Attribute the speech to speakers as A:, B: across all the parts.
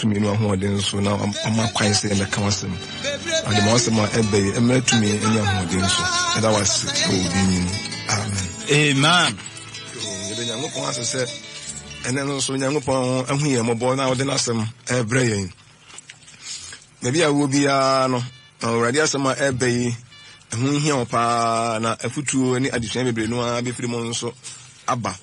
A: tumi no ahoɔden so na ɔma kwan sɛ yɛmmɛka w'asɛm. Ɔde ma w'asɛm a ɛbɛ yi mmra tumi ne ahoɔden so. Yɛda w'ase wɔ wo din mu. Amen.
B: Amen.
A: Yɛda Nyankopɔn ase sɛ ɛnɛ no nso Nyankopɔn ahu yɛn mmɔbɔ na ɔde n'asɛm ɛrebrɛ yɛn. Baabi a wowɔ biara no, na Awurade asɛm a ɛrebɛ yi ɛho hia wo paa na afutuo ne adesua bebree no ara bɛfiri mu nso aba.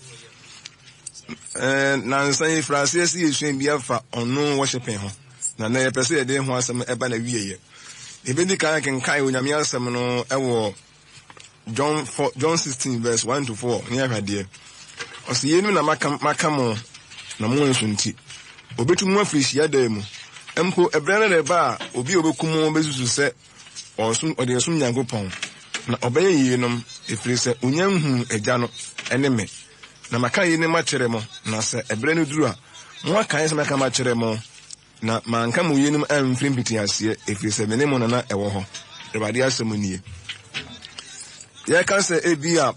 A: Nansa yi firi aseɛ sɛ yɛsua bi afa ɔno worshiping ho, na nnɛ yɛpɛ sɛ yɛde ho asɛm ɛba na wieɛ. Yɛbɛdi kan akenkan Onyame asɛm no ɛwɔ John 4, John 16 verse 1 to 4 ne ahwɛ adeɛ. Ɔsɛ yeinom na maka, maka mo na mo nso nti. Obetu mo afiri hyiadan mu. Mpo ɛberɛ no reba a obi a ɔbɛku mo bɛsusu sɛ ɔresom, ɔde resom Nyankopɔn. Na ɔbɛyɛ yeinom, ɛfiri sɛ ɔnya nhuu Agya no ne me. Na maka yeinom akyerɛ mo, na sɛ ɛberɛ no duru a, moakae sɛ maka makyerɛ mo. Na manka mo yeinom amfiri mfitiaseɛ, ɛfiri sɛ me ne mo na na ɛwɔ hɔ. Awurade asɛm nie. Yɛka sɛ ebia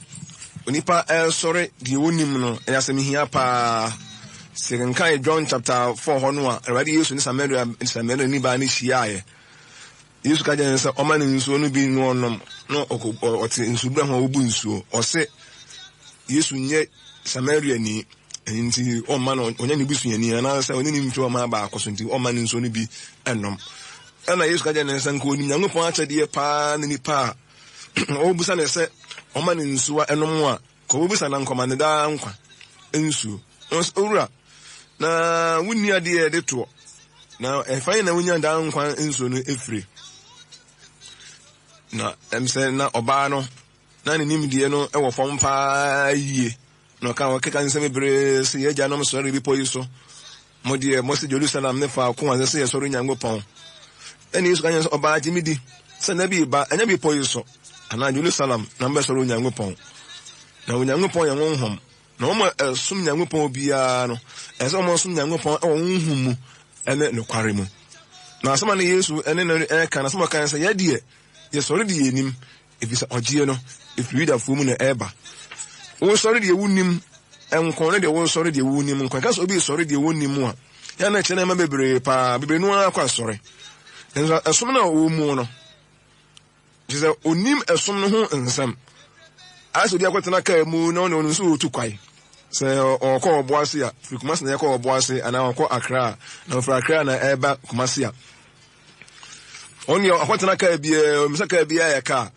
A: onipa resɔre deɛ wɔnim no, ɛyɛ asɛm hia paa. Sɛ yɛkenkan John chapter 4 hɔ no a, Awurade Yesu ne Samaria Samariani baa no hyiaeɛ. Yesu ka kyerɛ no sɛ ɔma no nsuo no bi na ɔnom, na ɔte nsubura ho a ɔbu nsuo. Ɔse Yesu nyɛ Samariani, ɛno nti ɔmma no, ɔnyɛ ne busuani anaasɛ ɔne ne mfiri ɔman baako so nti ɔmma no nsuo no bi nnom. Ɛna Yesu ka kyerɛ no sɛ nka onim Nyankopɔn akyɛdeɛ paa ne nipa a ɔrebisa no sɛ ɔma no nsuo ɛnom a, ka ɔbɛbisa na nkɔma no daa nkwa nsuo. Ɔsɛ owura, na wonni adeɛ a yɛde toɔ, na ɛfa yi na wonya daa nkwa nsuo no efiri. Na ɛm sɛ na ɔbaa no na ne nimdeɛ no wɔ fam paa yie. Na ɔka ɔkeka nsɛm bebree sɛ yɛn agyanom sɔre bepɔ yi so. Mo deɛ mo se Jerusalem ne faako a ɛsɛ sɛ yɛsɔre Nyankopɔn. Ɛne Yesu ka kyerɛ sɛ ɔbaa gye me di sɛ nna bi reba ɛnyɛ bepɔ yi so anaa Jerusalem na mobɛsɔre Onyankopɔn. Na Onyankopɔn yɛ honhom. Na wɔn a ɛsom Nyankopɔn biara no, ɛsɛ sɛ wɔsom Nyankopɔn wɔ honhom mu ne nokware mu. Na asɛm a na Yesu ne no reka no, asɛm a ɔkae sɛ, yɛ deɛ, yɛsɔre deɛ yɛnim, efisɛ ɔgyeɛ no, ɛfiri Yudafoɔ mu na ɛreba. Wosɔre deɛ wonim nko ne deɛ wosɔre deɛ wonim nko. Ɛka sɛ obi sɔre deɛ wonim a, yɛn na ɛkyerɛ nneɛma bebree paa. Bebree no ara kɔ asɔre. Nanso ɛsom no a wɔwɔ mu no, Kyerɛ sɛ onim ɛsom no ho nsɛm. Ayɛ sɛ obi akɔtena kaa mu na ɔne ɔno nso ɔretu kwae. Sɛ ɔkɔ Ɔboase a, firi Kumasi na ɛkɔ Ɔboase anaa ɔkɔ Accra a, na ɔfiri Accra na ɛreba Kumasi a. Ɔno deɛ ɔkɔtena kaa biara, ɔnim sɛ kaa biara yɛ kaa.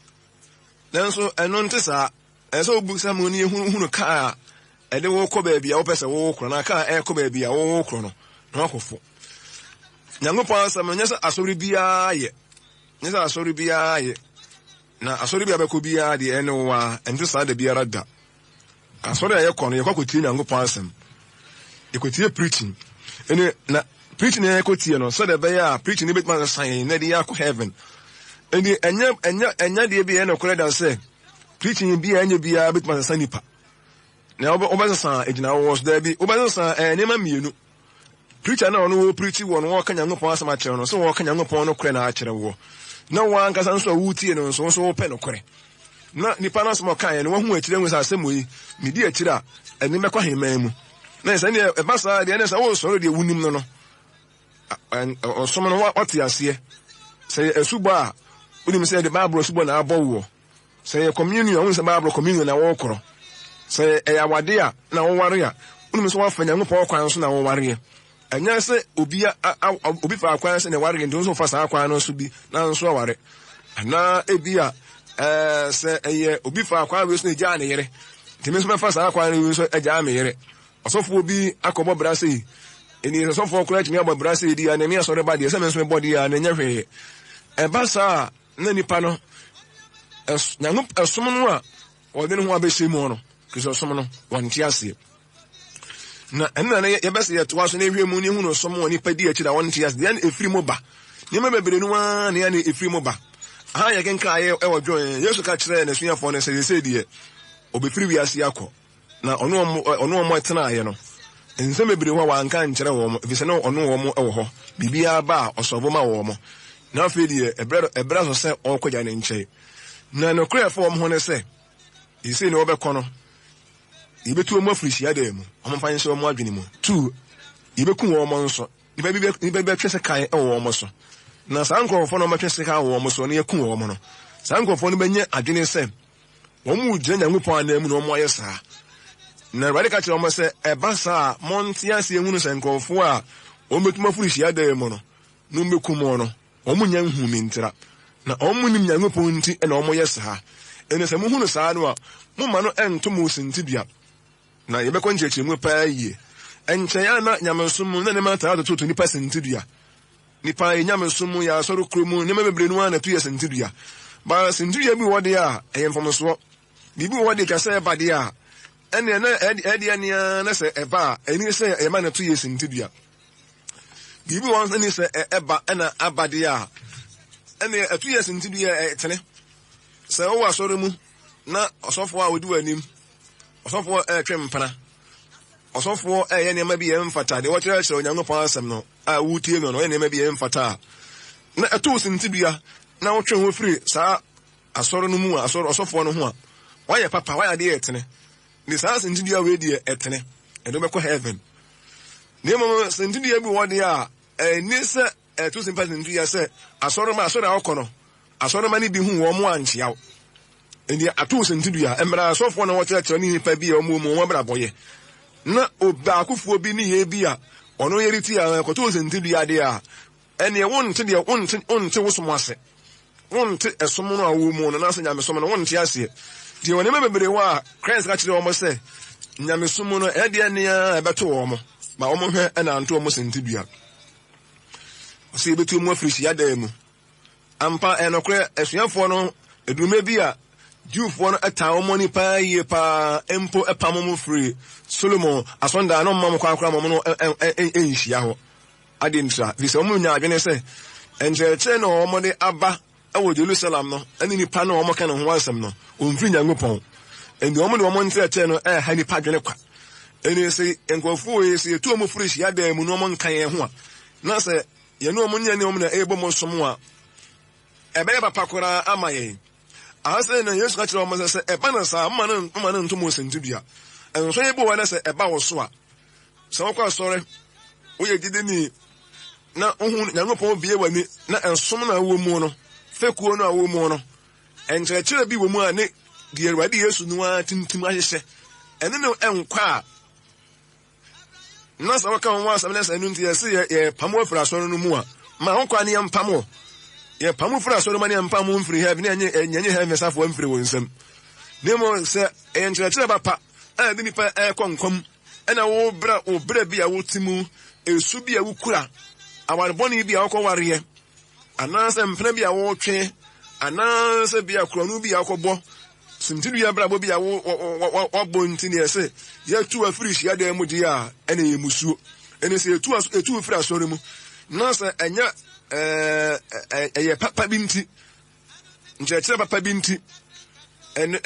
A: Nanso ɛno nte saa. Ɛsɛ sɛ wobu sɛ mo ne hunu kaa a ɛde wo kɔ baabi a wopɛ sɛ wokorɔ na kaa a ɛrekɔ baabi a wokorɔ no na wakɔfo. Nyankopɔn asɛm no nyɛ sɛ asɔre biara yɛ. Nyɛ sɛ asɔre biara yɛ, na asɔre bi a bɛkɔ biara deɛ ɛne wo ara, ɛnte saa da biara da. Asɔre a yɛkɔ no, yɛkɔ akɔtie Nyankopɔn asɛm. Yɛkɔtie preaching. Ɛne, na preaching na yɛkɔtie no, sɛdeɛ ɛbɛyɛ a preaching no bɛtumi asesa yɛn na ɛde yɛn akɔ heaven. Ɛnti, ɛnyɛ, ɛnyɛ, ɛnyɛ deɛ bi a ɛyɛ nokorɛ da sɛ preaching bi a ɛnyɛ biara bɛtumi asesa nipa. Na wobɛsesa egyina wɔ so, daabi, wobɛsesa ɛɛ nneɛma mmienu. Preacher no a ɔno ɔrepreachi wɔ no ɔreka Nyankopɔn asɛm akyerɛ no, sɛ ɔreka Nyankopɔn nokorɛ na akyerɛ woɔ, na wo ankasa nso a woretie no nso, wo nso wopɛ nokorɛ. Na nipa no asɛm a ɔkaeɛ no, wahu akyire ahu sɛ asɛm wei, medi akyire a, ɛne mɛkɔ ahemman mu. Na sɛ ɛneɛ ɛba saa deɛ, ɛne sɛ woresɔre deɛ wonim no no, ɔsom no wate aseɛ. Sɛ yɛ asubɔ a, wonim sɛ yɛde Bible asubɔ na abɔ woɔ. Sɛ ɛyɛ communion a, wonim sɛ Bible communion na wɔrekorɔ. Sɛ ɛyɛ awade a, na woware a, wonim sɛ woafa Nyankopɔn kwan so na wowareɛ. Ɛnyɛ sɛ obi a, a, obi fa kwan sɛ na ɛwareɛ nti wo nso wofa saa kwan no so bi na nso aware. Anaa ebi a, ɛɛ, sɛ ɛyɛ obi fa kwan wei so na egyaa ne yere, nti me nso mɛfa saa kwan no nso agyaa me yere. Ɔsɔfoɔ bi akɔbɔ bra sei, ɛni sɛ sɔfoɔ koraa atumi abɔ bra sei di a, na ɛmi asɔre ba deɛ, sɛ me nso mebɔ deɛ a, na ɛnyɛ hwee. Ɛba saa a, na nipa no ɛsom no a wɔde ne ho abɛhyɛ mu no, Kristosom no, wɔnte aseɛ. Na ɛno na yɛbɛsɛ yɛtoa so na ehwɛ mu ne ehunu som wɔ nipa di akyiri a wɔnte aseɛ. Deɛ efiri mu ba. Nneɛma bebree no ara na ɛne efiri mu ba. Aha yɛkenkan ayɛ ɛwɔ dwon. Yesu ka kyerɛɛ n'asuafoɔ no sɛ sɛsɛ deɛ ɔbɛfiri wiase akɔ. Na ɔne wɔn ɔne wɔn tenaeɛ no, nsɛm bebree hɔ a wanka ankyerɛ wɔn, ɛfiri sɛ na ɔne wɔn wɔ hɔ. Biribiara ba a, ɔsɔbo ma wɔn. Na afei deɛ, ɛberɛ ɛberɛ aso sɛ ɔrekɔ agya no nkyɛn. Na nokorɛ ɛfa wɔn ho ne sɛ, seesei na wɔbɛkɔ no, yɛbɛtu wɔn afiri hyiadan mu, wɔmfa nhyɛ wɔn adwene mu. Tu, yɛbɛku wɔn nso. Nnipa bi bɛ, nnipa bi bɛtwe sekan wɔ wɔn so. Na saa nkurɔfoɔ no a wɔbɛtwe sekan wɔ wɔn so no yɛku wɔn no, saa nkurɔfoɔ no bɛnya adwene sɛ wɔn gyina Nyankopɔn ananmu na wɔn ayɛ saa. Na Awurade ka kyerɛ wɔn sɛ, ɛba saa a, monte aseɛ nhunu sɛ nkurɔfoɔ a wɔbɛtum afiri hyiadan mu no, na wɔbɛkum wɔn no, wɔn nnya nhuu me ntira. Na wɔn nnim Nyankopɔn nti na wɔyɛ saa. Ɛnna sɛ mohunu saa no a, momma no nto mo sintidua. Na yɛbɛkɔ nkyerɛkyerɛmu paa yie. Ɛnkyɛe a na nyamesom mu na nneɛma taa tototo nnipa sintidua. Nnipa yɛ nyamesom mu, yɛ asɔre kuro mu, nneɛma bebree no ara na ɛto yɛ sintidua. Ba sintidua bi wɔ hɔ deɛ a, ɛyɛ mfomsoɔ. Biribi wɔ hɔ deɛ atwa sɛ ɛba deɛ a, ɛnneɛ na ɛdeɛ nea na sɛ ɛba a, ɛni sɛ yɛma no to yɛ sintidua. Biribi wɔ hɔ nso ɛni sɛ ɛba ɛna aba deɛ a, ɛnneɛ ɛto yɛ sintidua ɛtene. Sɛ wowɔ asɔre mu na ɔsɔfoɔ a ɔdi w'anim Ɔsɔfoɔ retwe mpena. Ɔsɔfoɔ reyɛ nneɛma bi a ɛmfata. Deɛ ɔkyerɛkyerɛ Onyankopɔn asɛm no a wotie no no, ɔyɛ nneɛma bi a ɛmfata a, na ɛto wo sintidua na wotwe ho firi saa asɔre no mu a, asɔre ɔsɔfoɔ no ho a, wayɛ papa, wayɛ adeɛ ɛtene. Ne saa sintidua wei deɛ ɛtene, ɛde wobɛkɔ heaven. Na mmom sintidua bi wɔ deɛ a, ɛnni sɛ Ɛto sin pa sin nso yɛ sɛ asɔremma asɔre a ɔkɔ no, asɔremma no bi hu wɔn mo ankyea wo. Enti ato sin dua, mmara asɔfoɔ na wɔkyerɛkyerɛ ne nnipa bi a wɔn mu wɔn abrabɔ yɛ. Na obaakofoɔ bi ne yɛ bi a ɔno yɛre ti a ɛkɔto sin dua deɛ a, ɛneɛ wonte deɛ wonte wonte wo som ase. Wonte ɛsom no a wɔwɔ mu no anaasɛ nyamesom no wonte aseɛ. Deɛ wɔ nneɛma bebree wɔ a Christ ka kyerɛ wɔn sɛ nyamesom no ɛdeɛ nea ɛbɛto wɔn ma wɔn hwɛ ɛna anto wɔn sin dua. Ɔsɛ yɛbɛtu mu afiri hyiadan mu. Ampa, ɛyɛ nokorɛ, asuafoɔ no, ɛduru mmerɛ bi a, Jewfoɔ no taa wɔn ani paa yie paa, mpo pam wɔn firi Solomon asɔndan no, mma wɔn kwan koraa ma wɔn no nhyia hɔ. Adɛn ntira? Ɛfiri sɛ wɔn nyaa adwene sɛ nkyerɛkyerɛ na wɔde aba wɔ Jerusalem no ne nipa no a wɔka ne ho asɛm no, ɔmfiri Nyankopɔn. Enti wɔn de wɔn nkyerɛkyerɛ no ɛreha nipa adwene kwa. Enti sɛ nkurɔfoɔ yi, sɛ yɛtu wɔn firi hyiadan mu na wɔn nka yɛn ho a, na sɛ yɛne wɔn ne yɛne wɔn na ɛrebɔ mu som a, ɛbɛyɛ papa koraa ama yɛn. Aha sɛ na Yesu ka kyerɛ wɔn sɛ, sɛ ɛba no saa, mma no mma no nto mo sintidua. Nsɔhwɛ bi wɔ hɔ na sɛ ɛba wo so a, Sɛ wokɔ asɔre, woyɛ gyidini, na wohu Nyankopɔn bue w'ani na ɛsom no a wowɔ mu no, fekuo no a wowɔ mu no, nkyerɛkyerɛ bi wɔ mu a ne deɛ Awurade Yesu no ara tintim ahyehyɛ, ɛne no nkɔ a, na sɛ woka ho asɛm na sɛ ɛno nti yɛse yɛ yɛpam wo afiri asɔre no mu a, ma ho kwan ne yɛmpam wo. Yɛpam wo firi asɔre mu ne yɛmpam wo mfiri heaven ne yɛnye yɛnye heaven safoa mfiri wo nsam. Na mmom sɛ ɛyɛ nkyerɛkyerɛ papa a ɛde nipa ɛrekɔ nkwa mu Ɛna wo brɛ wo brɛ bi a wote mu, esu bi a wokura, aware bɔne bi a wokɔwareɛ, anaasɛ mpena bi a wotwe, anaasɛ bi a korɔno bi a wokɔbɔ, suntidua abrabɔ bi a wabɔ nti ne ɛsɛ yɛtu afiri hyiadan mu deɛ a, ɛna ɛyɛ musuo. Ɛne sɛ yɛtu yɛtu firi asɔre mu na sɛ ɛnyɛ ɛyɛ papa bi nti Nkyerɛkyerɛ papa bi nti,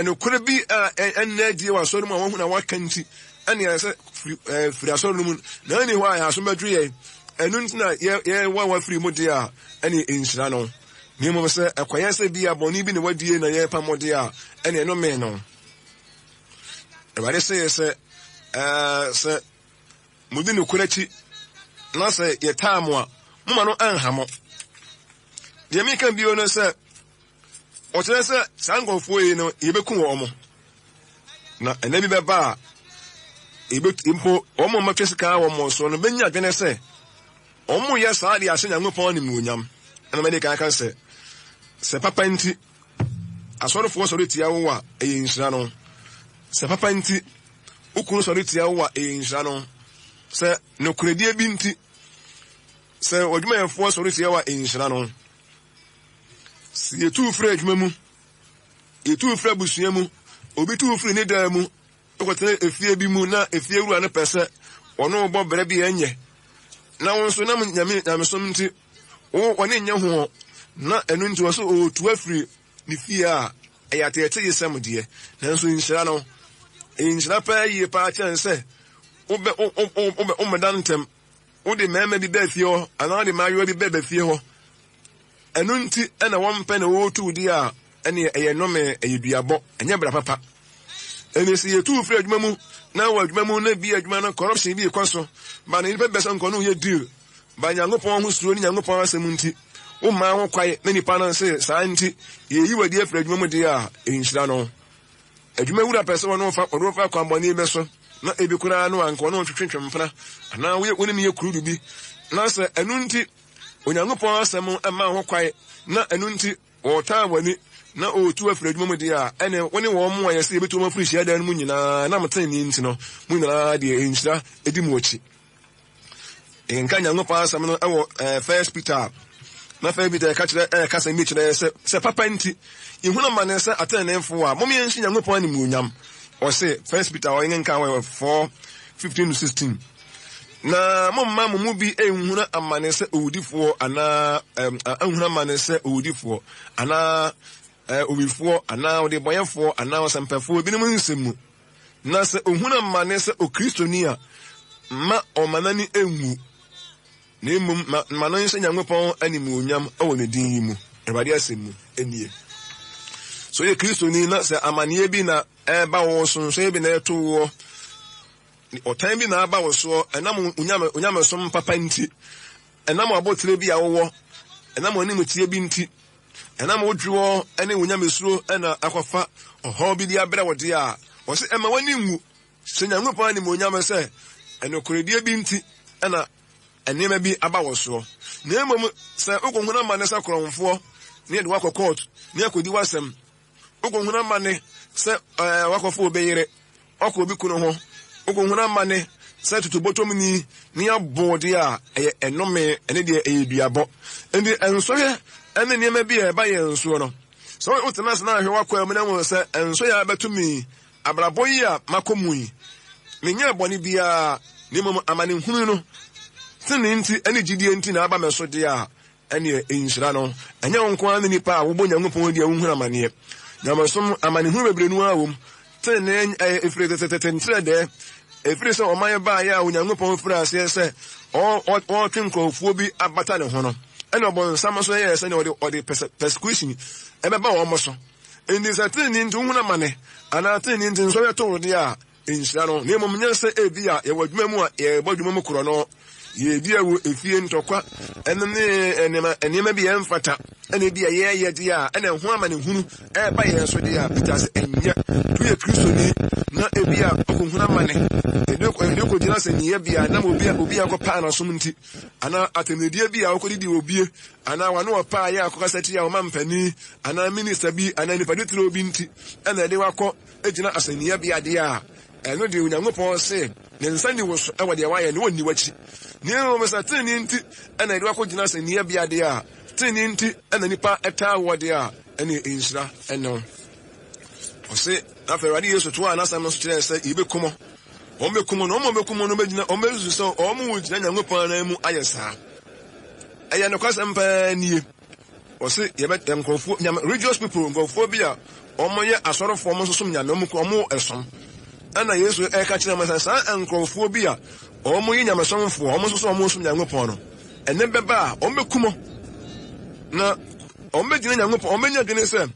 A: nokorɛ bi a ɛnna adie wɔ asɔre mu a wɔahu na wɔaka nti, ɛne ayɛ sɛ firi asɔre no mu na ɛnni hɔ a yɛn aso bɛdwo yɛn. Ɛno nti na yɛwa wafiri mu deɛ a, ɛne nhyira no. Na mmom sɛ ɛkɔyɛ sɛ bi a bɔne bi na wadie na yɛrepa mo deɛ a, ɛne ɛno mee no. Awurade sɛ yɛ sɛ, sɛ modi nokorɛ akyi na sɛ yɛtaa mo a, moma no anha mo. Deɛ meka bio no sɛ, ɔkyerɛ sɛ saa nkurɔfoɔ yi no yɛbɛku wɔn. Na ɛnna bi bɛba a, yɛbɛtu mpo wɔn a wɔatwa sika wɔ wɔn so no bɛnya adwene sɛ wɔyɛ saa de ahyɛ Nyankopɔn animuonyam. Ɛna mɛde kan aka sɛ, sɛ papa nti asɔrefoɔ sɔre tia wo a, ɛyɛ nhyira no. Sɛ papa nti wo kunu sɔre tia wo a, ɛyɛ nhyira no. Sɛ nokorɛdie bi nti Sɛ w'adwumayɛfoɔ sɔre tia wo a, nhyira no. Sɛ yɛtu wo firi adwuma mu, yɛtu wo firi abusua mu, obi tu wo firi ne dan mu, wokɔtena efie bi mu na efie wura no pɛ sɛ ɔne wo bɔ brɛ bi a ɛnyɛ, na wo nso nam nyame nyamesom nti wo wɔne nyɛ ho na ɛno nti wɔ so ɔretu afiri ne fie a, ɛyɛ ateɛteyesɛm deɛ, nanso nhyira no, ɛyɛ nhyira paa yie paa kyɛn sɛ wobɛ wobɛ wommɛda ntɛm. Wode mmarima bi baa fie hɔ anaa wode mmaayewa bi bɛba fie hɔ. Ɛno nti na wɔmpɛ na wɔretu wo di a, ɛneɛ ɛyɛ nnome, ɛyɛ duabɔ, ɛnyɛ bra papa. Ɛne sɛ yɛtu wo firi adwuma mu na wɔ adwuma mu na bi adwuma no corruption bi rekɔ so, ba na nnipa bi bɛsɛ nkɔ no yɛ deal. Ba Nyankopɔn ho suro ne Nyankopɔn asɛm nti, wommaa ho kwae na nnipa no se saa nti yɛreyi wo adi afiri adwuma mu deɛ a, nhyira no. Adwuma wura pɛ sɛ ɔne wo fa ɔde wo fa kwammɔne bi so na ebi koraa no anka ɔne wo twetwetwe mpena anaa woyɛ wo ne no yɛ kurudu bi na sɛ ɛno nti Onyankopɔn asɛm mma ho kwae na ɛno nti wɔretan w'ani na ɔretu wo afiri adwuma mu deɛ a, ɛne wo ne wɔn a yɛsɛ yɛbɛtu wɔn afiri hyiadan no mu nyinaa nam tenenee nti no, mo nyinaa deɛ nhyira di mo akyi. Yɛkenkan Nyankopɔn asɛm no wɔ eh, First Peter. Na First Peter ɛka kyerɛ ɛka sɛm bi kyerɛ sɛ sɛ papa nti yɛhunu amane sɛ ateneneefo a mom yɛnhyɛ Nyankopɔn animuonyam. Ɔse First Peter ɔyɛnkenkan wɔ 4 15 to 16. Na momma mo mu bi nhunu amane sɛ owudifoɔ anaa nhunu amane sɛ owudifoɔ anaa owifoɔ anaa ɔdebɔyɛfoɔ anaa ɔsɛmpɛfoɔ ebinom nsɛm mu. Na sɛ ohunu amane sɛ Okristoni a, mma ɔmma n'ani nwu, na mmom ma ma no nhyɛ Nyankopɔn animuonyam wɔ ne din yi mu. Awurade asɛm mu nie. Sɛ ɔyɛ Kristoni na sɛ amanneɛ bi na ɛreba wo so, nsɔhwɛ bi na ɛreto woɔ, ɔtan bi na aba wo soɔ, ɛnam onyame onyamesom papa nti, ɛnam abotire bi a wowɔ, ɛnam animteɛ bi nti, Ɛnam wo dwoɔ ne wo nyamesuro na akɔfa ɔhaw bi de abrɛ wo deɛ a, ɔse ɛmma w'ani nwu. Hyɛ Nyankopɔn animuonyam sɛ nokorɛdie bi nti na nneɛma bi aba wo soɔ. Na mmom sɛ wokɔhunu amane sɛ korɔmfoɔ na yɛde wo akɔ kɔɔto na yɛakɔdi w'asɛm, Wokɔhunu amane sɛ ɛɛ wakɔfa obi yere, wakɔ obi kunu ho. Wokɔhunu amane sɛ totobotomni ne abɔ wo deɛ a, ɛyɛ ɛnome, ɛne deɛ ɛyɛ duabɔ. Enti nsɔhwɛ ne nneɛma bi a ɛba yɛn soɔ no, sɛ wotena ase na ahwɛ w'akwaa mu na wohu sɛ nsɔhwɛ a abɛto me yi, abrabɔ yi a makɔ mu yi, menyɛɛ bɔne biara, na mmom amanehunu no tenenee nti ne gyidie nti na aba me so deɛ a, Ɛnneɛ nhyira no, ɛnyɛ wo nko ara ne nipa a wobɔ Nyankopɔn din a wohunu amaneɛ. Nyamesom, amanehunu bebree no ara wom. Tenenee ɛyɛ ɛfiri tetetete nkyerɛdɛɛ. Ɛfiri sɛ ɔman baeɛ a Onyankopɔn firii aseɛ sɛ ɔretwe nkurɔfoɔ bi abata ne ho no, ɛna ɔbonsam nso yɛɛ sɛdeɛ ɔde ɔde persecution ɛbɛba wɔn so. Enti sɛ tenenee nti wohunu amane, anaa tenenee nti nsɔhwɛ to wo deɛ a, nhyira no, na mmom nyɛ sɛ ebia yɛwɔ adwuma mu a yɛrebɔ adwuma mu korɔno, yɛredi awu, efie ntɔkwa, ɛno ne nneɛma nneɛma bi a ɛmfata, ɛna ebia yɛreyɛ deɛ a ɛna ɛho amanehunu ɛreba yɛn so deɛ a, Peter sɛ ɛnyɛ. Woyɛ Kristoni na ebia ɔkɔhunu amane, ɛde kɔgyina asɛnniyɛ bea nam obi a obi a akɔpaa n'asom nti, anaa atɛmnidie bi a wokɔdidi wɔ bie, anaa wano ɔpaa yɛ akɔkasa tia ɔmampanin anaa minista bi anaa nipa titiriw bi nti ɛna ɛde wakɔ gyina asɛnniiɛ deɛ a, ɛno deɛ Onyankopɔn se ne nsa nni wo so wɔ deɛ woayɛ no, ɔnni w'akyi. Na mmom sɛ tenenee nti na yɛde wo akɔgyina asɛnniiɛ deɛ a, tenenee nti na nnipa taa woɔ deɛ a, ɛnneɛ nhyira ne wo. Ɔse, na afei Awurade Yesu toaa n'asɛm no so kyerɛɛ sɛ yɛbɛku mo. Wɔn bɛku mo, na wɔn a wɔbɛku mo no bɛgyina, wɔn bɛsusu sɛ wɔn gyina Nyankopɔn anan mu ayɛ saa. Ɛyɛ nokwasɛm paa nie. Wɔse yɛbɛ nkurɔfoɔ nyame religious people nkurɔfoɔ bi a wɔyɛ asɔrefoɔ wɔn nso som nyame wɔn wɔn ɛsom ɛna Yesu ɛka kyerɛ wɔn sɛ saa nkurɔfoɔ bi a wɔn yɛ nyamesomfoɔ wɔn nso so wɔn som Nyankopɔn no ɛnɛ bɛba a wɔn bɛku mo na wɔn bɛgyina Nyankopɔn wɔn bɛnya dwene sɛ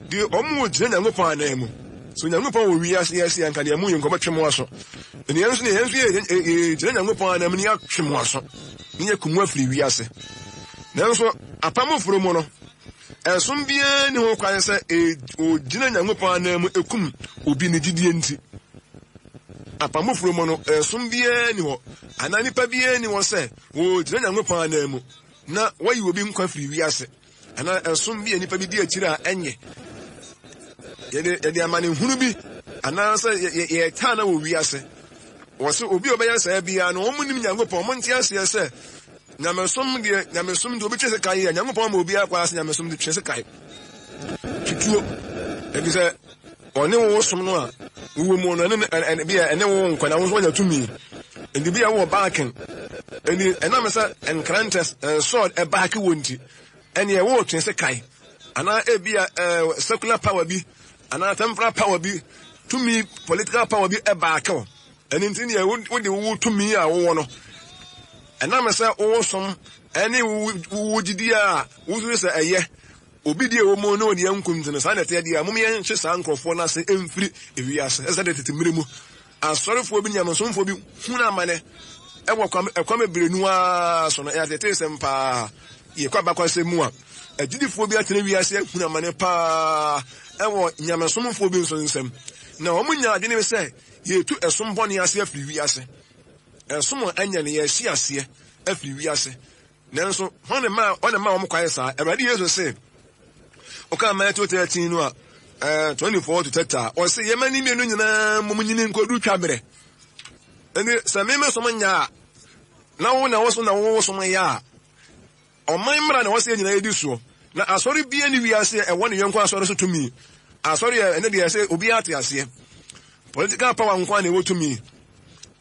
A: deɛ wɔn wɔ gyina Nyankopɔn anan mu so Nyankopɔn wɔ wiase yɛ se anka deɛ mo yɛ nkɔmɔ twe mo aso ɛne yɛn nso yɛn nso yɛ gyina Nyankopɔn anan mu ne yɛatwe mo aso ne yɛku mo afiri wiase. Nanso apam foforo mu no, ɛsom biara nni ho kwan sɛ ogyina Nyankopɔn ananmu ekum obi ne gyidie nti. Apam foforo mu no, ɛsom biara nni hɔ anaa nipa biara nni hɔ sɛ wɔgyina Nyankopɔn ananmu na wɔyi obi nkwa firi wiase anaa ɛsom bi a nipa bi di akyiri a ɛnyɛ. Yɛde yɛde amanehunu bi anaasɛ yɛtaa na wɔ wiase. Wɔse obi a ɔbɛyɛ saa biara no, wɔn nim Nyankopɔn, wɔn nte aseɛ sɛ Nyamesom deɛ, nyamesom deɛ obi twe sekan yɛ, Nyankopɔn ma obiara kwan sɛ nyamesom de twe sekan, twe tuo. Ɛfiri sɛ ɔne wo som no a wowɔ mu no, ɛne ɛne bi a ɛne wo nkwa na wo nso wanya tumi. Ɛnti bi a wowɔ baaken, ɛnti ɛnam sɛ nkrantɛ, sword ɛbaake wɔ nti, ɛneɛ wo twe sekan. Anaa ebi a ɛɛ secular power bi, anaa temporal power bi, tumi political power bi ɛbaake wo. Ɛno nti deɛ wode wo tumi a wowɔ no, ɛnam sɛ wowɔ som ne wo gyidie a wosusu sɛ ɛyɛ, obi deɛ ɛwɔ mu ne ɔdeɛ nku nti no, saa na ɛteɛ deɛ a, mom yɛnhye saa nkurɔfoɔ no ase mfiri ewiase. Ɛsɛ sɛ tete mmerɛ mu asɔrefoɔ bi, nyamesomfoɔ bi hunu amane. Ɛwɔ kwan ɛkwan bebree no ara so no, ɛyɛ ateetesɛm paa. Yɛkɔ abakɔsɛm mu a, agyidifoɔ bi atena wiase ahunu amane paa ɛwɔ nyamesomfoɔ bi nso nsam. Na wɔn nya adwene sɛ yɛretu ɛsom bɔne ase afiri wiase. Ɛsom a ɛnyɛ no yɛrehye aseɛ afiri wiase. Nanso hwan na ɛmaa hwan na ɛmaa wɔn kwan saa? Awurade Yesu se, wokaa Matthew 13 no a, eh, 24 to 30 a, ɔse yɛma ne mmienu nyinaa mmom nyini nkɔdu twa berɛ. Ɛnti sɛ me me som nyɛ a, na wo na wo so na wo som yɛ a, ɔman mmara na ɛwɔ sɛ yɛn nyinaa yɛdi soɔ. Na asɔre biara ne wiase a ɛwɔ ne yɔnko asɔre so tumi. Asɔre yɛ ɛno deɛ sɛ obiara te aseɛ. Political power nko ara na ɛwɔ tumi.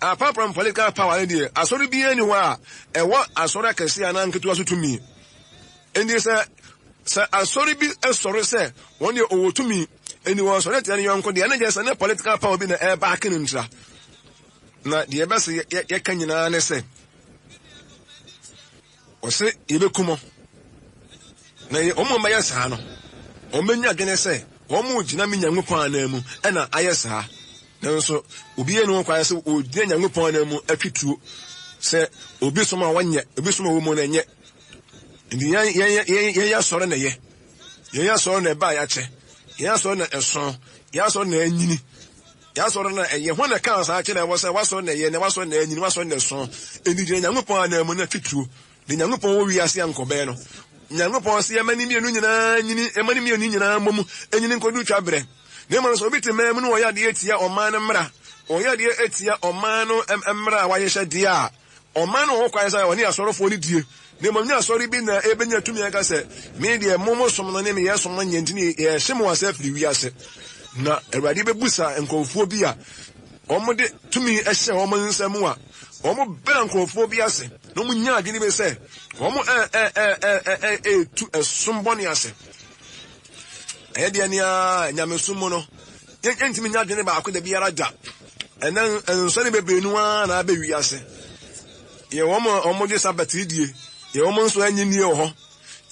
A: Apart from political power no deɛ, asɔre biara nni hɔ a ɛwɔ asɔre akɛseɛ anaa nketewa so tumi. Enti sɛ sɛ asɔre bi sɔre sɛ wɔn deɛ ɔwɔ tumi, enti wɔn sɔre tia ne yɔnko deɛ, ɛno kyerɛ sɛ ne political power bi na ɛrebaake no ntira. Na deɛ ɛbɛsɛ yɛka nyinaa ne sɛ, Ɔse yɛbɛku mo. Na wɔn a wɔbɛyɛ saa no, wɔbɛnya adwene sɛ wɔregyina me Nyankopɔn ananmu na ayɛ saa. Nanso obiara nni ho kwan sɛ ɔgyina Nyankopɔn ananmu atwi tuo sɛ obi som a wɔnyɛ, obi som a wɔwɔ mu no ɛnyɛ. Nti yɛn yɛn yɛn yɛn asɔre na ɛyɛ. Yɛn asɔre na ɛba a yɛakyɛ. Yɛn asɔre na ɛso. Yɛn asɔre na ɛnyini. Yɛn asɔre no na ɛyɛ. Hwan na ɛkaa saa kyerɛɛ wo sɛ w'asɔre na ɛyɛ, na w'asɔre na anyini, w'asɔre na ɛso? Enti gyina Nyankopɔn ananmu na twe tuo. Deɛ Nyankopɔn wɔ wiase a nkɔbɛyɛ no. Nyankopɔn se yɛmma ne mmienu nyinaa nyini, yɛmma ne mmienu nyinaa mmɔ mu nyini nkɔduru twa berɛ. Na mmom sɛ obi te man mu na ɔyɛ adeɛ tia ɔman no mmara, ɔyɛ adeɛ tia ɔman no mmara a wahyehyɛ deɛ a, Ɔman no wɔ ho kwan sɛ ɔne asɔrefoɔ no die, na mmom nyɛ asɔre bi na ɛbɛnya tumi aka sɛ, Me deɛ, mo mo som no ne me yɛn som no nyɛ nti yɛrehye mo ase afiri wiase. Na Awurade bɛbusa nkurɔfoɔ bi a wɔde tumi hyɛ wɔn nsa mu a wɔbrɛ nkurɔfoɔ bi ase na wɔnya adwene bi sɛ wɔn ɛtu ɛsom bɔne ase. Ɛyɛ deɛ nea nyamesom mu no yɛntumi nya adwene baako da biara da. Ɛnɛ nsɔre bebree no ara na abɛ wiase. Yɛ wɔn a wɔgye Sabat die, yɛ wɔn nso anyi nie wɔ hɔ.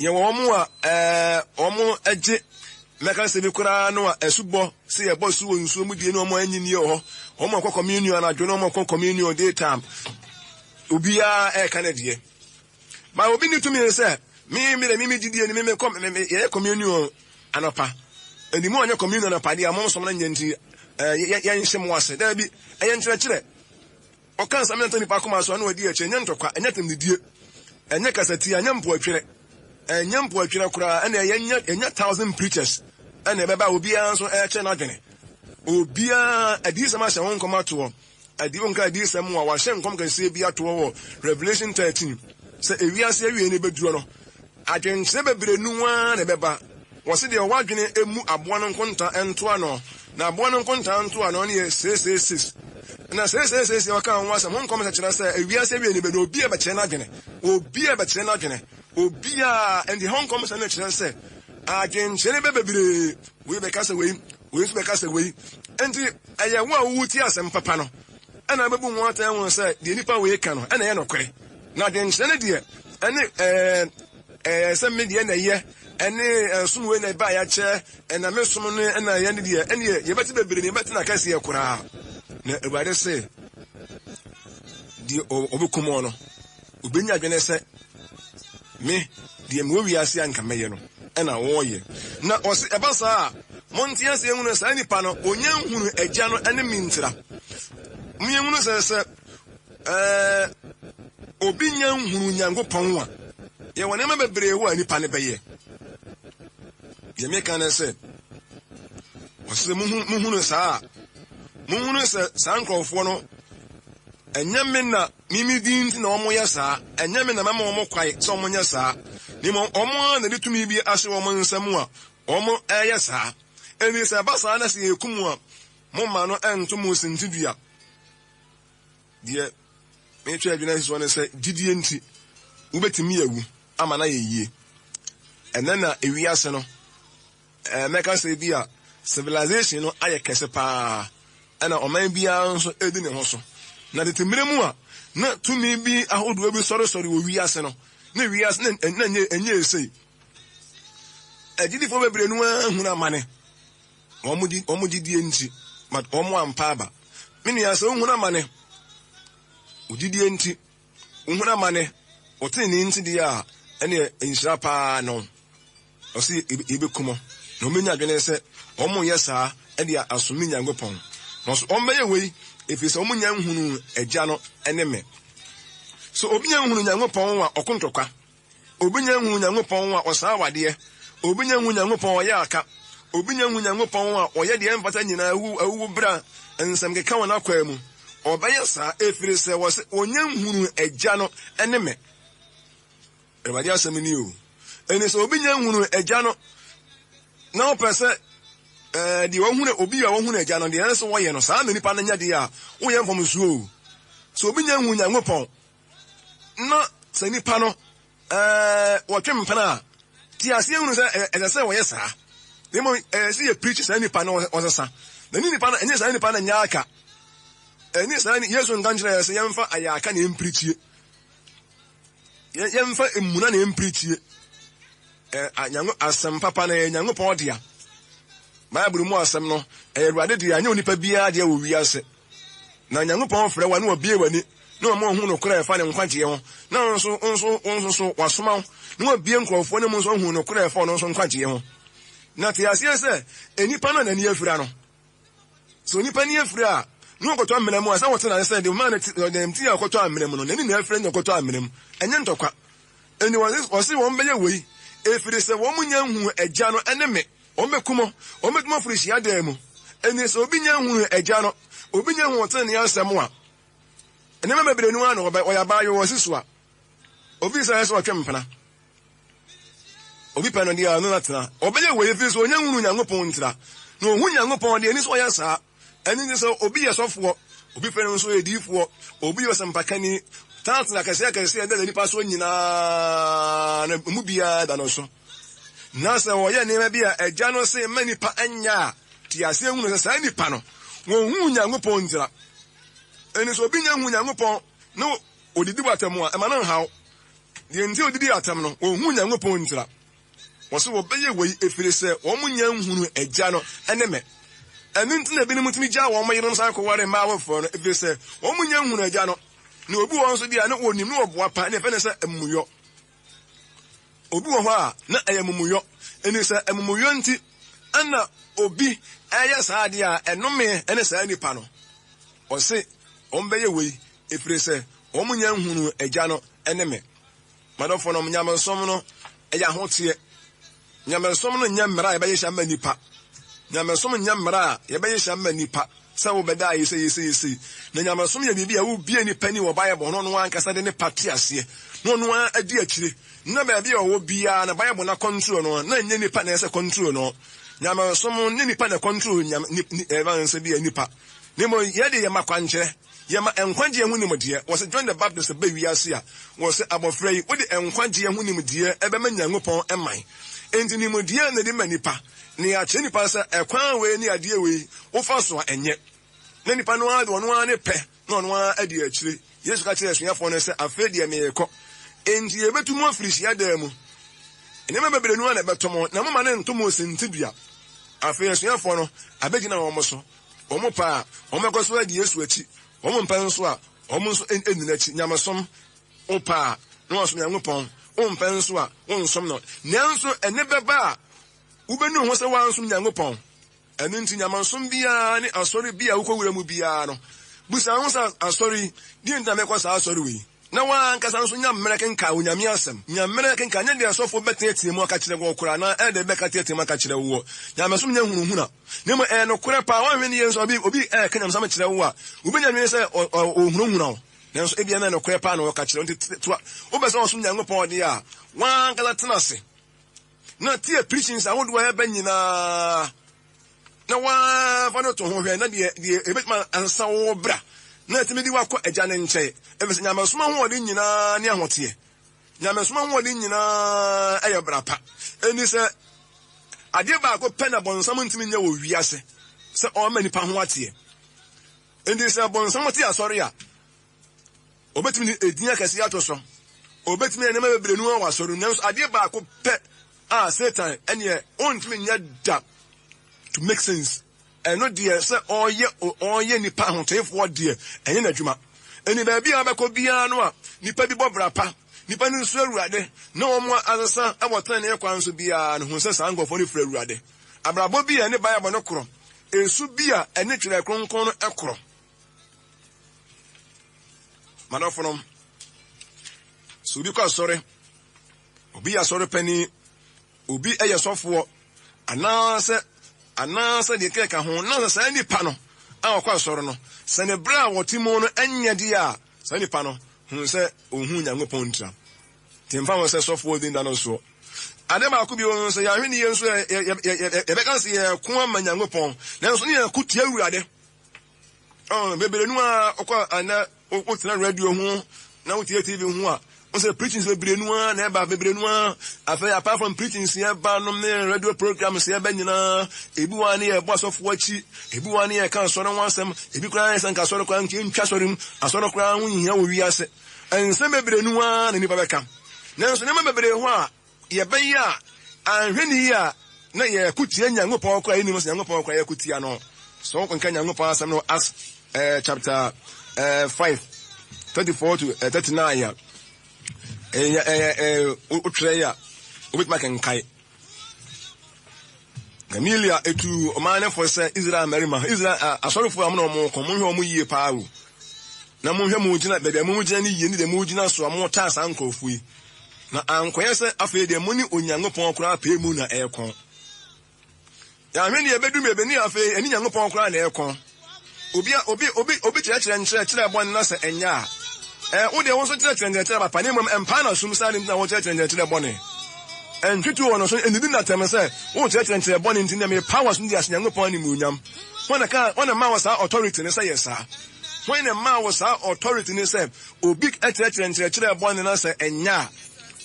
A: Yɛ wɔn a ɛɛ wɔn gye mɛka sɛ bi koraa no a asubɔ sɛ yɛbɔ su wɔ nsuo mu die ne wɔn anyi nie wɔ hɔ. Wɔn a kɔ communion anadwo ne wɔn a kɔ communion daytime. Obiara ɛreka ne deɛ. Ba obi ni tumi sɛ me me de me me gyidie ni me me kɔ me me yɛyɛ communion anɔpa. Ɛni mu ɔnyɛ communion anɔpa deɛ mo som no nyɛ nti ɛɛ yɛ yɛnhyɛ mo ase. Daabi, ɛyɛ nkyerɛkyerɛ. Ɔka nsɛm no nto nipa akoma so ɛna ɔdi akyire. Ɛnyɛ ntɔkwa, ɛnyɛ tɛmdidie, ɛnyɛ kasatia, ɛnyɛ mpoatwerɛ, ɛnyɛ mpoatwerɛ koraa. Ɛna yɛnyɛ yɛnyɛ thousand preachers ɛna ɛbɛba obiara nso ɛkyɛ n'adwene. Obiara adiyisɛm ahyɛ ho nkɔm atoɔ. Adiyifo nka adiyisɛm a wɔahyɛ nkɔm kɛseɛ bi atoɔ wɔ Revelation 13 sɛ ewiase awiei no bɛduro no, adwenkyerɛ bebree no ara na ɛbɛba. Wɔse deɛ ɔwɔ adwene mmu aboa no nkonta nto ano, na aboa no nkonta nto ano no yɛ 666. Na 666 a wɔka ho asɛm ho nkɔmhyɛ kyerɛ sɛ ewiase awiei no bɛduro, obiara bɛkyerɛ n'adwene, obiara bɛkyerɛ n'adwene, obiara. Enti ɛho nkɔmhyɛ no kyerɛ sɛ adwenkyerɛ no bɛ bebree, wei bɛka sɛ wei, wei nso bɛka sɛ wei. Enti ɛyɛ wo a woretie asɛm papa no na wobɛbu ho atɛn ahu sɛ deɛ nnipa wei ka no na ɛyɛ nokorɛ. Na adwenkyerɛ no deɛ, ɛne ɛɛ ɛɛ sɛ me deɛ na ɛyɛ, ɛne ɛsom wei na ɛbaa yɛakyɛ, ɛna me som no na ɛyɛ ne deɛ, ɛneɛ yɛbɛte bebree na yɛbɛte no akɛseɛ koraa. Na Awurade se, deɛ ɔbɛkum wɔn no, Obenya adwene sɛ, Me, deɛ mewɔ wiase a anka mɛyɛ no na wɔreyɛ. Na ɔse, ɛba saa a, monte aseɛ nhunu sɛ saa nipa no, ɔnya nhunu Agya no ne me ntira. Monhunu sɛ, sɛ ɛɛ, obi nya nhunu Nyankopɔn a, yɛwɔ nneɛma bebree hɔ a nipa no bɛyɛ. Deɛ meka ne sɛ, ɔse sɛ muhunu saa a, monhunu sɛ saa nkurɔfoɔ no, ɛnyɛ me na Me me din nti na wɔyɛ saa, ɛnyɛ me na mɛma wɔn kwan sɛ wɔnyɛ saa, na mmom wɔn ara na ɛde tumi bi ahyɛ wɔn nsa mu a wɔreyɛ saa. Enti sɛ ɛba saa na sɛ yɛkum mo a, momma no nto mo sintidua. Deɛ metwe adwene asi soɔ ne sɛ, gyidie nti, wobɛtumi awu ama no ayɛ yie. Ɛnnɛ na ewiase no Eh, mɛka sɛ bi a civilization no ayɛ kɛse paa, ɛna ɔman biara nso edi ne ho so. Na tete mmerɛ mu a na tumi bi ahodoɔ bi sɔresɔre wɔ wiase no, na wiase na na ɛnyɛ ɛnyɛ esei. Agyidifoɔ bebree no ara hunu amane wɔn gyi wɔn gyidie nti, but wɔn ampa aba. Me nua, sɛ wohunu amane wo gyidie nti. Wohunu amane wɔ tenenee nti deɛ a, ɛneɛ nhyira paa ne wo. Ɔse yɛbɛku mo. Na wɔbɛnya adwene sɛ wɔyɛ saa de asom me Nyankopɔn. Nanso wɔbɛyɛ wei ɛfiri sɛ wɔnnya nhunuu Agya no ne me. So obi nya nhunu Nyankopɔn a ɔko ntɔkwa? Obi nya nhunu Nyankopɔn a ɔsan awadeɛ? Obi nya nhunu Nyankopɔn a ɔyɛ aka? Obi nya nhunu Nyankopɔn a ɔyɛ deɛ ɛmfata nyinaa awu awuwu bra nsɛm keka wɔ n'akwaa mu? Ɔbɛyɛ saa ɛfiri sɛ wɔse wɔnnya nhunuu Agya no ne me. Awurade asɛm ni o. Ɛne sɛ obi nya nhunu agya no na ɔpɛ sɛ ɛɛ deɛ wahunu obi a wahunu agya no deɛ ɛsɛ sɛ wɔyɛ no saa na nipa no nyɛ deɛ a woyɛ mfomsoɔ o. Sɛ obi nya nhunu Nyankopɔn na sɛ nipa no ɛɛ wɔtwe mpena a te aseɛ hunu sɛ ɛsɛ sɛ wɔyɛ saa. Na mmom ɛsɛ sɛ yɛ preach saa nipa no ɔsesa. Na ne nipa no ɛnyɛ saa nipa no nyɛ aka. Ɛnyɛ saa Yesu nka nkyerɛ yɛ sɛ yɛmfa ayɛ aka na yɛmpirikyie. Yɛmfa mmuna na yɛmpirikyie. Nyanko asɛm papa no ɛyɛ Nyankopɔn dea. Bible mu asɛm no ɛyɛ Awurade dea, ɛnyɛ onipa biara dea wɔ wiase. Na Nyankopɔn frɛ wo a na wabue w'ani na wama wahu nokorɛ a ɛfa ne nkwagyeɛ ho, na wo nso, wo nso, wo nso so wasoma wo na wabue nkurɔfoɔ no mu nso ahu nokorɛ a ɛfa ɔno nso nkwagyeɛ ho. Na te aseɛ sɛ nnipa no a n'ani afira no, Sɛ onipa ani afiri a, na ɔkɔtɔ amena mu a, sɛ wɔte n'ase sɛ deɛ ɔmaa no ti, deɛ nti a ɔkɔtɔ amena mu no, n'ani na afira nti na ɔkɔtɔ amena mu. Ɛnyɛ ntɔkwa. Enti wɔse wɔn bɛyɛ wei, ɛfiri sɛ wɔn nnya nhuu Agya no ne me. Wɔn bɛku mo, wɔn bɛtu mo afiri hyiadan mu. Enti sɛ obi nnya nhuu Agya no, obi nnya nhuu tenenee asɛm a, nneɛma bebree no ara na ɔbɛ, ɔyɛ abaayewa, ɔsi so a, obi sɛ ɛsɛ sɛ ɔtwe mpena. Obi pɛ no deɛ ɔno na tena. Ɔbɛyɛ wei ɛfiri sɛ ɔnya nhunu Nyankopɔn ntira. Na ɔhu Nyankopɔn deɛ ɛni sɛ ɔyɛ saa. Ɛno nti sɛ obi yɛ sɔfoɔ, obi pɛ no nso yɛ diifoɔ, obi yɛ ɔsɛmpakani, taatere akɛseɛ akɛseɛ ɛda nipa soɔ nyinaa no emu biara da no so. Na sɛ ɔyɛ nneɛma bi a agya no se mma nipa nyɛ a, te aseɛ hunu sɛ saa nipa no, wɔnhuu Nyankopɔn ntira. Ɛno sɛ obi nya hu Nyankopɔn na ɔdidi wɔ atɛm a, ɛma no nhaw. Deɛ nti a wɔdidii atɛm no, wɔnhuu Nyankopɔn ntira. Wɔse wɔbɛyɛ wei ɛfiri sɛ wɔn nnya nhunuu Agya no ne me. Ɛno nti na ebinom tumi gyaa wɔn yerenom san kɔware mmaa afoforɔ no, ɛfiri sɛ wɔn nnya nhunuu Agya no. Na obi wɔ hɔ nso deɛ a na wɔnim na wɔboa pa, na yɛfrɛ no sɛ amumuyɔ. Obi wɔ hɔ a na ɛyɛ amumuyɔ. Ɛnti sɛ amumuyɔ nti ɛna obi ɛyɛ saa adeɛ a, ɛnome ne saa nipa no. Ɔse wɔbɛyɛ wei ɛfiri sɛ wɔn nnya nhunuu Agya no ne me. M'adɔfonom, nyamesom no yɛ ahoteɛ. Nyamesom no nyɛ mmara a yɛbɛhyehyɛ ama nnipa. Nyamesom nyɛ mmara a yɛbɛhyehyɛ ama nnipa sɛ wobɛda ayɛ sei, sei, sei. Na nyamesom yɛ biribi a wobue nnipa ani wɔ Bible ho na ɔno ankasa de ne pa te aseɛ, na ɔno ara adi akyire. Na baabi a ɔwɔ biara no, Bible no akɔntro no, na ɛnyɛ nnipa na ɛsɛ kɔntro no. Nyamesom nyɛ nnipa na ɛkɔntro nyame, ni, ni, ɛfa nsɛ bi a nnipa. Na mmom yɛde yɛma kwankyerɛ. Yɛma nkwagyeɛ ho nimdeɛ. Wɔse John the Baptist ba wiase a, wɔse abɔfra yi, wode nkwagyeɛ ho nimdeɛ bɛma Nyankopɔn man. Enti nimdeɛ na ɛde ma nipa, na yɛakyerɛ nipa sɛ ɛkwan wei ne adeɛ wei wofa so a ɛnyɛ. Na nipa no ara de ɔno ara ne pɛ na ɔno ara adi akyire. Yesu ka kyerɛɛ asuafoɔ no sɛ, Afei deɛ merekɔ. Enti yɛbɛtu mo afiri hyiadan mu. Nneɛma bebree no ara na ɛbɛto mo, na momma no nto mo sintidua. Afei asuafoɔ no abɛgyina wɔn so. Wɔn pɛ a, wɔbɛkɔ so adi Yesu akyi. Wɔn mpɛ nso a, wɔn nso nni n'akyi. Nyamesom, wopɛ a, na woasom Nyankopɔn, wompɛ nso a, wonsom no. Nanso ɛnne bɛba a wobenu wo ho sɛ woansom Nyankopɔn. Ɛno nti, nyamesom biara ne asɔre bi a wokɔwura mu biara no, bisa wo ho sɛ, 'Asɔre yi, deɛn nti na mekɔ saa asɔre wei? Na w'ankasa nso nya mmerɛ kenkan Onyame asɛm. Nya mmerɛ kenkan, nyɛ deɛ sɔfoɔ bɛteatea mu aka kyerɛ woɔ koraa anaa ɛlda bi bɛka teatea mu aka kyerɛ woɔ. Nyamesom nyɛ hunahuna, na mmom ɛyɛ nokorɛ paa. Woanhwɛ no yie nso a, obi obi reka nyamesɛm kyerɛ wo a, wobɛnya adwene sɛ ɔrehunahuna wo, nanso ebia na ɛyɛ nokorɛ paa na ɔreka kyerɛ wo. Nti toa, wopɛ sɛ ɔsom Nyankopɔn deɛ a, w'ankasa tena ase na tie preachings ahodoɔ a ɛba nyinaa. Na woara fa no to ho hwɛ, na deɛ deɛ ɛbɛtumi asesa wo bra na ɛtumi de wakɔ agya no nkyɛn, ɛfiri sɛ nyamesom ahoɔden nyinaa ne ahoteɛ. Nyamesom ahoɔden nyinaa ɛyɛ bra pa. Ɛni sɛ adeɛ baako pɛ na bɔnsam ntumi nyɛ wɔ wiase sɛ ɔma nipa ho ateɛ. Enti sɛ bɔnsam te asɔre a, Obetumi de edin akɛse ato so. Obetumi ayɛ nneɛma bebree no wɔ asɔre mu, nanso adeɛ baako pɛ a Satan ɛneɛ ɔntumi nyɛ da to make sense. Ɛno deɛ sɛ ɔyɛ ɔyɛ nipa ahoteefoɔ deɛ ɛnyɛ n'adwuma. Ɛni baabi a wobɛkɔ biara no a, nnipa bi bɔ bra pa, nnipa no nsuro Awurade, na wɔn asesa wɔ tenenee kwan so biara no, hu sɛ saa nkurɔfoɔ no firi Awurade. Abrabɔ bi a ɛne Bible no korɔ, esu bi a ɛne Twerɛ Kronkron no korɔ. M'adɔfonom, sɛ obi kɔ asɔre, obi yɛ asɔre panin, obi yɛ sɔfoɔ, anaasɛ anaasɛ deɛ ɛkeka ho, na sɛ saa nipa no a ɔkɔ asɔre no, sɛ ne berɛ a wɔte mu no nyɛ deɛ a, saa nipa no hunu sɛ ɔnhu Nyankopɔn ntira. Nti mfa ho sɛ sɔfoɔ din da no soɔ. Ade baako bio nso, yɛahwɛ ne yie nso, yɛbɛka sɛ yɛko ama Nyankopɔn, nanso ne yɛko tia Awurade. Oh, bebree no a ɔkɔ ana wotena radio ho na wotie TV ho a, wo sɛ preachings bebree no a na ɛba bebree no a. Afei apart from preachings yɛba nom ne radio programs yɛba nyinaa, ebi wa ne yɛbɔ asɔfoɔ akyi, ebi wa ne yɛka asɔre ho asɛm, ebi koraa yɛ sɛ nka asɔre koraa nka ntwa asɔre mu, asɔre koraa ho nhia wɔ wiase. Nsɛm bebree no a na nipa bɛka. Nanso nneɛma bebree ho a yɛbɛyɛ a anhwɛ no yie a na yɛko tia Nyankopɔn koraa, yɛnnim sɛ Nyankopɔn koraa yɛko tia no. Sɛ wokenkan Nyankopɔn asɛm no Acts eh, chapter eh, 5 34 to eh, 39 a, eh, eh, eh, wotwerɛ a wobɛtumi akenkae. Gamaliel etu ɔman no fo sɛ Israel mmarima, Israel asɔrefo a mo na wɔn kɔ, monhwɛ wɔn yie paa o. Na monhwɛ mo gyina baabi a mo gyina no yie ne deɛ mo gyina so a motaa saa nkurɔfoɔ yi. Na ankɔyɛ sɛ afei deɛ mo ne Onyankopɔn koraa pɛɛ mu na ɛrekɔ. Yɛahwɛ ne yɛbɛdu mu ɛbɛni afei ɛne Nyankopɔn koraa na ɛrekɔ. Obi obi obi obi kyerɛkyerɛ nkyerɛkyerɛ bɔne na sɛ ɛnyɛ a, ɛ wo deɛ wo nso kyerɛkyerɛ nkyerɛkyerɛ papa na mmom ɛmpaa n'asom saa ne nti na wokyerɛkyerɛ nkyerɛkyerɛ bɔne. Ɛntwitwi wɔ no so, ɛnnidi no atɛm sɛ wokyerɛkyerɛ nkyerɛ bɔne nti na mepa w'asom de ahyɛ Nyankopɔn animuonyam. Hwan na kaa, hwan na ɛmaa wo saa authority no sɛ yɛ saa? Hwan na ɛmaa wo saa authority no sɛ obi kyerɛkyerɛ nkyerɛkyerɛ bɔne na sɛ ɛnyɛ a,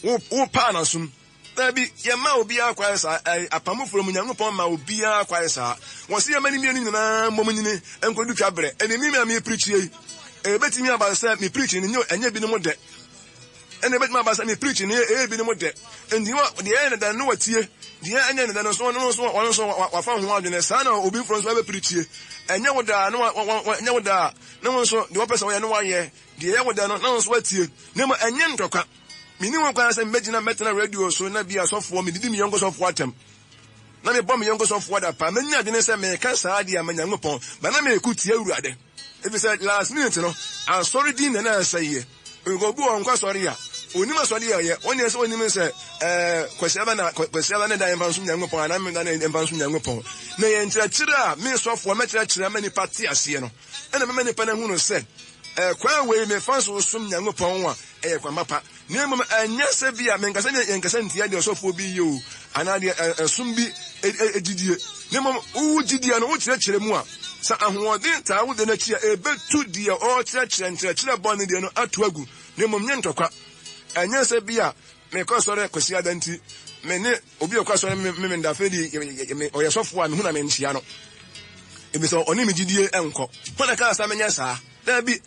A: wo wopaa n'asom? Dabi, yɛmmaa obiara kwan saa. Ɛɛ, Apam Foforo mu Nyankopɔn mmaa obiara kwan saa. Wɔse yɛmma ne mmienu nyinaa mmom nyini nkodu twa berɛ. Ɛne me a merepreachie yi, ɛbɛtumi aba sɛ me preaching no ɛnyɛ ebinom dɛ. Ɛna ɛbɛtumi aba sɛ me preaching no ɛyɛ ebinom dɛ. Enti deɛ ɛyɛ ne dɛ no watie, deɛ ɛnyɛ ne dɛ no nso ɔno nso ɔno nso wafa ho adwene. Saa na obi foforɔ nso abɛpreachie. Ɛnyɛ wo dɛ a na ɛnyɛ wo dɛ a na wo nso deɛ wɔpɛ sɛ wɔyɛ no wayɛ. Deɛ ɛyɛ wo dɛ no na wo nso watie. Na mmom ɛnyɛ ntɔkwa. Minni ho kwan sɛ mibegyina mɛtena radio so na bi a sɔfoɔ, mididi me yɔnko sɔfoɔ atɛm, na mebɔ me yɔnko sɔfoɔ adapaa. Manya adwene sɛ mereka saa de ama Nyankopɔn, but na mereko tia Awurade. Efisɛ last minute no, asɔre din na na ɛsɛeɛ. Nka obi wɔ hɔ ɔnkɔ asɔre a, onnim asɔre a ɔyɛ. Ɔnneɛ sɛ onnim sɛ ɛɛ Kwasiada na Kwasiada ne da yɛmfa nsom Nyankopɔn anaa Memeneda na yɛmfa nsom Nyankopɔn. Na yɛn nkyerɛkyerɛ a me sɔfoɔ mɛkyerɛkyerɛ ama nnipa te aseɛ no, ɛna mɛma nnipa no ahunu sɛ ɛkwan wei mefa so som Nyankopɔn a, ɛyɛ kwan papa, na mmom ɛnyɛ sɛ bi a menkasa ne yɛnkasa ntia deɛ ɔsɔfoɔ bi yɛ o, anaa deɛ ɛsom bi gyidie, na mmom wowo gyidie no wokyerɛkyerɛ mu a, sɛ ahoɔden taa wo deɛ no akyi a, ɛbɛtu deɛ ɔrekyerɛkyerɛ nkyerɛkyerɛ bɔne deɛ no ato agu, na mmom nyɛ ntɔkwa. Ɛnyɛ sɛ bi a mekɔ asɔre Kwasiada nti, me ne obi a ɔkɔ asɔre Memenda afei deɛ ɔyɛ sɔfoɔ a mehu na menkyea no, efisɛ ɔne me gyidie nkɔ. Hwan na ɛkaa sɛ menyɛ saa? Dabi,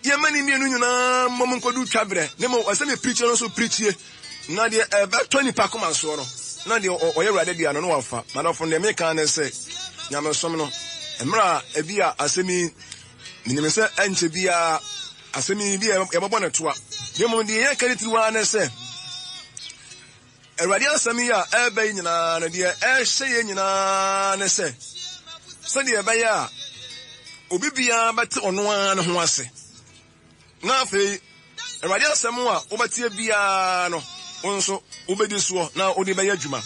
A: yɛmma ne mmienu nyinaa mmom nkɔdu twaberɛ, na mmom ɔsɛ me pirikyie no nso pirikyie, na deɛ ɛbɛtɔ nipa akoma soɔ no, na deɛ ɔyɛ Awurade dea no, na wafa. M'adɔfo, deɛ meka ne sɛ, nyamesom no, mmerɛ a ebi a asɛm yi, menim sɛ ɛnkyɛ biara asɛm yi bi a yɛbɛbɔ no toa, na mmom deɛ yɛka ne tiriw ara ne sɛ, Awurade asɛm yi a ɛreba yi nyinaa no, deɛ ɛrehyɛ yɛn nyinaa ne sɛ, sɛdeɛ ɛbɛyɛ a obi biara bɛte ɔno ara ne ho ase. Na afei, Awurade asɛm a wobɛteɛ biara no, wo nso wobɛdi soɔ na wode bɛyɛ adwuma.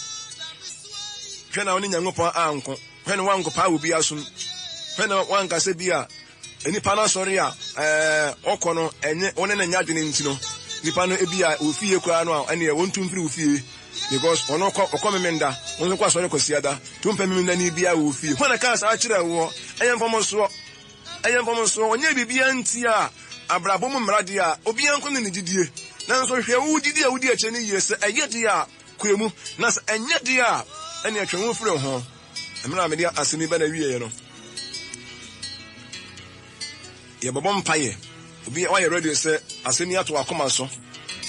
A: Hwɛ na wo ne Nyankopɔn anko. Hwɛ na woankɔpaa obi asom. Hwɛ na woanka sɛ bi a Nipa no asɔre a ɔkɔ no ɛnyɛ wo ne no nyɛ adwene nti no nipa no ebi a wɔ fie koraa no a ɛneɛ wɔntu mfiri wo fie because ɔno ɔkɔ ɔkɔ memenda wo nso kɔ asɔre kwasiada nti wompɛ memenda ni biara wɔ fie. Hwan na kaa saa kyerɛɛ woɔ? Ɛyɛ mfomsoɔ. Ɛyɛ mfomsoɔ. Ɔnyɛɛ biribiara ntiaa abrabɔ mu mmara deɛ a obiara nko ne ne gyidie. Nanso hwɛ wo gyidie a wodi akyire no yie sɛ ɛyɛ deɛ a kura mu na sɛ ɛnyɛ deɛ a ɛneɛ twe wo ho firi ho. Mmerɛ a mede asɛm yi ba n'awieɛ no, yɛbɛbɔ mpaeɛ. Obi wayɛ ready sɛ asɛm yi ato w'akoma so,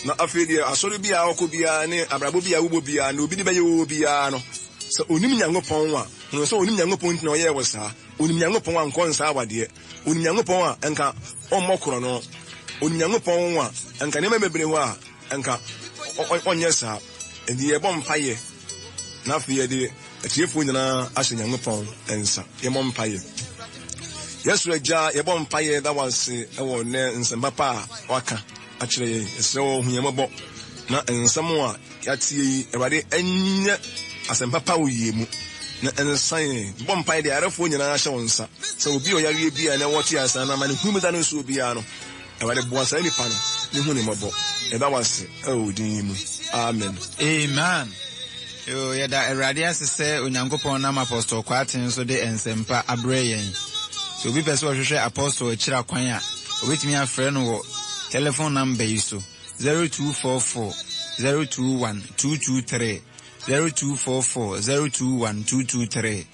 A: na afei deɛ asɔre bi a ɔkɔ biara ne abrabɔ bi a wobɔ biara na obi de bɛyɛ wɔ biara no, sɛ onim Nyankopɔn a, hunu sɛ onim Nyankopɔn nti na ɔyɛɛ wɔ saa. Onim Nyankopɔn a nkɔ nsaa awadeɛ. Onim Nyankopɔn a nka ɔmmɔ korɔno. Onyankopɔn ho a, anka nneɛma bebree hɔ a, anka ɔnyɛ saa. Enti yɛbɔ mpaeɛ na afei yɛde atiefoɔ nyinaa ahyɛ Nyankopɔn nsa. Yɛmmɔ mpaeɛ. Yɛsoro Agya, yɛbɔ mpaeɛ da wo ase wɔ nnɛ nsɛm papa a waka akyerɛ yɛn. Yɛsrɛ wo hu yɛn mmɔbɔ na nsɛm a yɛatie yi, Awurade, ɛnyɛ asɛm papa wɔ yɛn mu na ɛnsa yɛn. Bɔ mpaeɛ de ayarefoɔ nyinaa hyɛ wo nsa sɛ obi a ɔyareɛ bi a ɛnɛ wɔte ase anaa amanehunu bi da ne soɔ biara no, Awurade boa saa nipa no ne hu ne mmɔbɔ. Yɛda wo ase ɛwɔ wo din yi mu. Amen.
B: Amen. Yoo, yɛda Awurade ase sɛ Onyankopɔn nam Apostle Kwarteng so de nsɛmpa abrɛ yɛn. Sɛ obi pɛ sɛ ɔhwehwɛ Apostle akyiri akwan a, obetumi afrɛ no wɔ telephone number yi so, 0244 021 223, 0244 021 223.